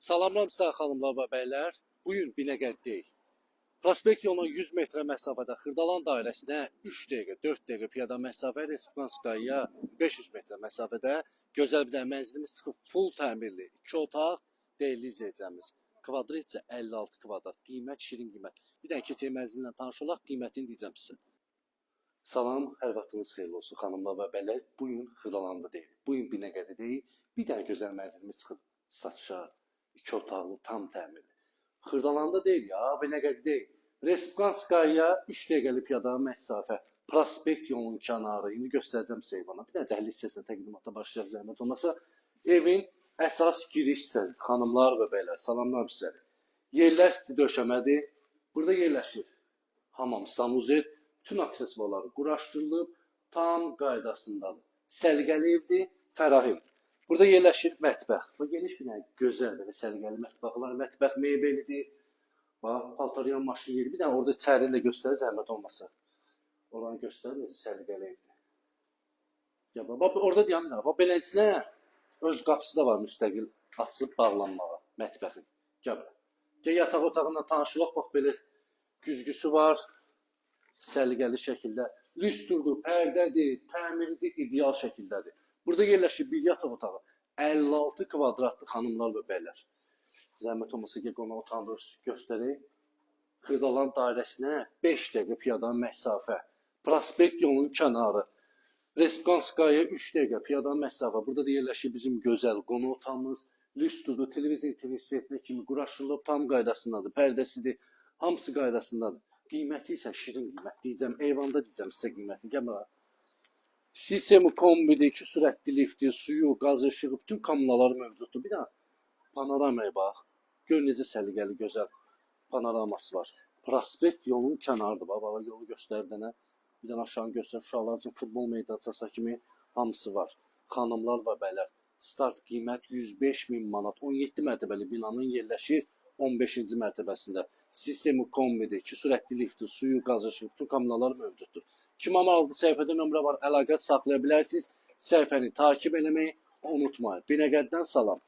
Salamlar sizə xanımlar və bəylər. Bu gün Binəqədidəyik. Prospekt yoluna 100 metrə məsafədə Xırdalan dairəsinə 3 dəqiqə, 4 dəqiqə piyada məsafə, Respublikanskaya 500 metrə məsafədə gözəl bir dənə mənzilimiz çıxıb, full təmirli, 2 otaq, dəyərli izləyəcəyimiz. Kvadrat isə 56 kvadrat. Qiymət şirin qiymət. Bir dənə keçək mənzillə tanış olaq, qiymətini deyəcəm sizə. Salam, hər vaxtınız xeyirli olsun xanımlar və bəylər. Bu gün Xırdalanda deyil. Bu gün Binəqədidəyik. Bir dənə gözəl mənzilimiz çıxıb satışa. İki otaqlı, tam təmirli. Xırdalanda deyil ya, Binəqədi deyil. Respublikanskaya 3 dəqiqəlik piyada məsafə. Prospekt yolunun kənarı. İndi göstərəcəm sizə eyvanı. Bir dənə dəhliz hissəsinə təqdimata başlayaq zəhmət olmasa. Evin əsas giriş hissəsi. Xanımlar və bəylər, salamlar sizə. Yerlər isti döşəmədir. Burada yerləşir hamam, sanuzel, bütün aksesuarları quraşdırılıb, tam qaydasındadır. Səliqəli evdir, fərah ev. Burada yerləşir mətbəx. Bu geniş bir dənə gözəl belə səliqəli mətbəx var. Mətbəx mebelidir. Bax, paltaryan maşın yeri. Bir dənə orada içərini də göstər zəhmət olmasa. Oranı göstər, necə səliqəli evdir. Ya bax, bax orada deyəm də, bax beləsinə öz qapısı da var, müstəqil açılıb bağlanmağa mətbəxin. Gəl bura. Gəl yataq otağından tanış olaq. Bax belə güzgüsü var. Səliqəli şəkildə. Lüstrdur, pərdədir, təmiridir, ideal şəkildədir. Burada yerləşir bir yataq otağı. 56 kvadratdır xanımlar və bəylər. Zəhmət olmasa gəl qonaq otağını da göstərək. Xırdalan dairəsinə 5 dəqiqə piyada məsafə. Prospekt yolunun kənarı. Respublikanskaya 3 dəqiqə piyada məsafə. Burada da yerləşir bizim gözəl qonaq otağımız. Lüstrdur, televizor TV setinə kimi quraşdırılıb, tam qaydasındadır. Pərdəsidir, hamısı qaydasındadır. Qiyməti isə şirin qiymət deyəcəm. Eyvanda deyəcəm sizə qiyməti. Gəl bura. Sistemi kombidir, iki sürətli liftdir, suyu, qazı, işığı, bütün kommunallar mövcuddur. Bir daha panoramaya bax. Gör necə səliqəli, gözəl panoraması var. Prospekt yolunun kənarıdır. Bax, bax, yolu göstər bir dənə. Bir dənə aşağı göstər. Uşaqlar üçün futbol meydançası kimi hamısı var. Xanımlar və bəylər, start qiymət 105 min manat. 17 mərtəbəli binanın yerləşir 15-ci mərtəbəsində. Sistemi kombidir, iki sürətli liftdir, suyu, qazı, işığı, bütün kommunallar mövcuddur. Kim aldı, səhifədə nömrə var, əlaqə saxlaya bilərsiniz. Səhifəni takip eləməyi unutmayın. Binəqədidən salam.